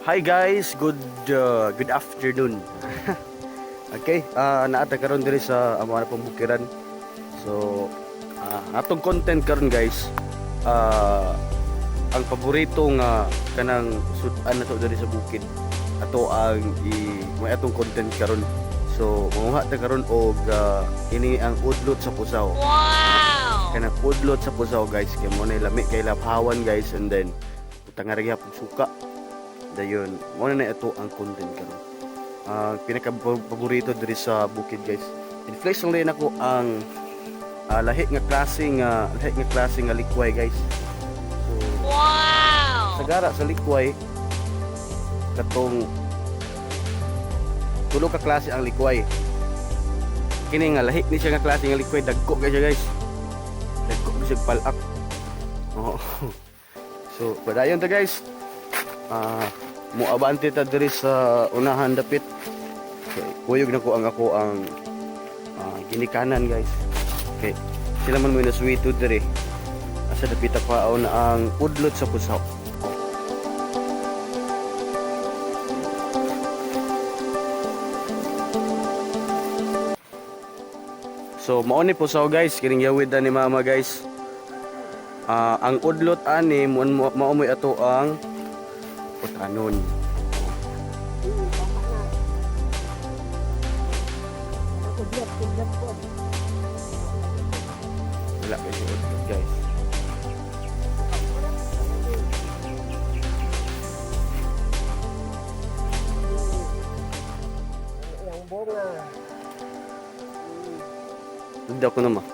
Hi guys, good afternoon. Okay, naa ta karon diri sa amo na pong bukiran. So, atong content karon guys, ang paborito nga kanang sud-an nato diri sa bukid. Ato ang i may atong content karon. So, manguha ta karon og kini ang udlot sa pusaw. Wow! Kanang udlot sa pusaw guys, kay mo na lami kay laphawan guys, and then butang ra gihapon suka. Dayon, mo na ito ang content karon. Ang pinaka paborito diri sa bukid guys. In-flex lang din ako ang lahi nga klase nga likway guys. So, Wow! sagara sa likway, katong tulo ka klase ang likway. Kini nga lahi ni siya nga klase nga likway, dagko kay siya guys. Dagko siya palak. Oo. So, padayon ta guys. Moabante ta diri sa unahan dapit. Okay, kuyog na ko ang ako ang ginikanan guys. Okay. Sila man mo nasuwito diri. Asa dapit pa na ang udlot sa pusaw. So mao ni pusaw guys, kining yawid na ni mama guys. Ang udlot ani mo mao mo'y ato ang utanon. Tama na. Udlot, udlot po. Wala kay si udlot guys. Yang bunga. Hindi ako naman.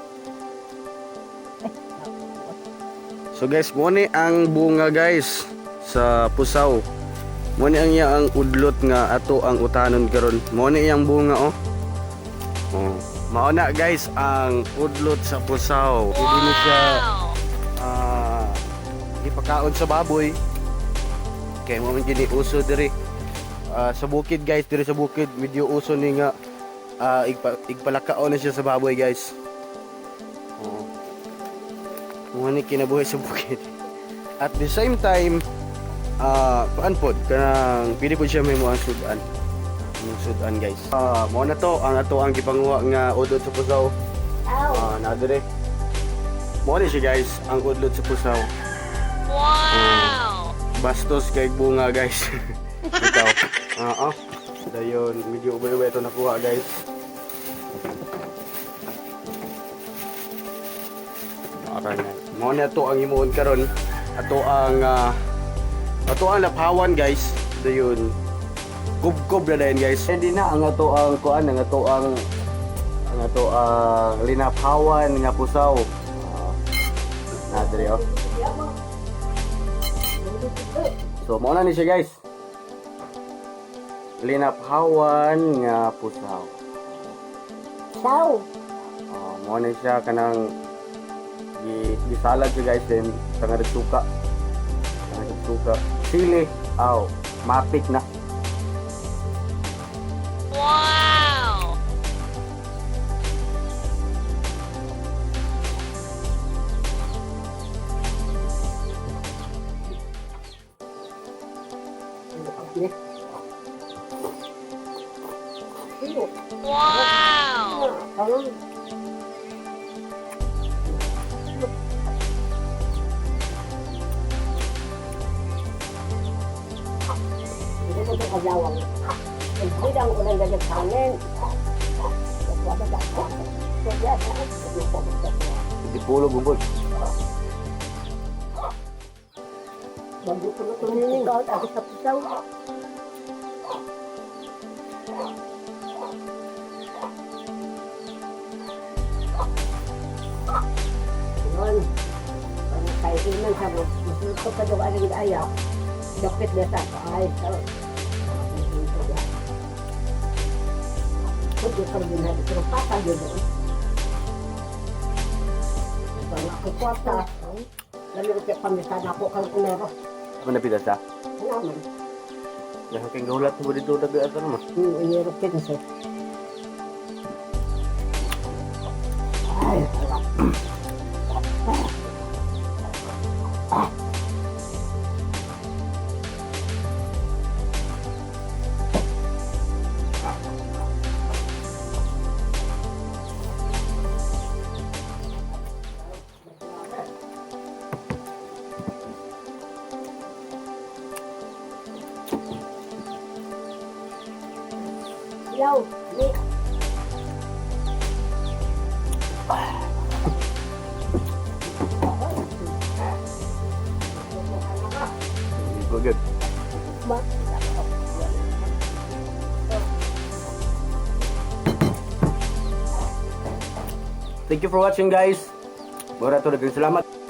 So guys, mo ni ang bunga guys sa pusaw. Mo ni ang iya ang udlot nga ato ang utanon karon. Mo ni iyang bunga oh. Oh. Mao na guys ang udlot sa pusaw. Hindi ni siya Wow! ipakaon sa baboy. Kay mo man gini uso diri. Sa bukid guys, diri sa bukid medyo uso ni nga igpalakaon na siya sa baboy guys. Oo. Mo ni kinabuhi sa bukid. At the same time, kuan pod kanang pili pod siya may mo ang sudan. Ang sudan guys. Mo na to ang ato ang gipanguha nga udlot sa pusaw. Aw, Na dire. Mo ni siya guys ang udlot sa pusaw. Wow! Bastos kay bunga guys. Ikaw. Oo. Dayon, medyo ubay-ubay ito nakuha guys. Aray na. Mao na to ang himuon karon. Ato ang laphawan guys. Dayon. Kubkob na dayon guys. Ready na ang ato ang kuan, ang ato ang linaphawan nga pusaw. Na diri oh. So, mao na ni siya guys. Linaphawan nga pusaw. Saw. Oh, mao na siya kanang gisalad siya guys, then tangad suka. Tangad suka. Sili. Aw, matik na. Wow! Wow! Hindi ko ito kablawang. Ang ko lang gagawin sa amin. Di pulo gumbol. Bago ko na tumining. Ako sa pusaw. Yun. Ang kaibigan sa mo. Masuto pa daw ang ayaw. Dakit na sa ay. Pwede ka rin na pero pata yun doon. Ito ang ako kwarta. Lalo ko pamisan ako kang kunero. Ano pita sa? Ano man? Dahil kay gahulat mo dito dabi ato naman. Enero 15. Ay, wala. Ayaw. Ni. Good. Ma. Thank you for watching, guys. Mura to, daghang salamat.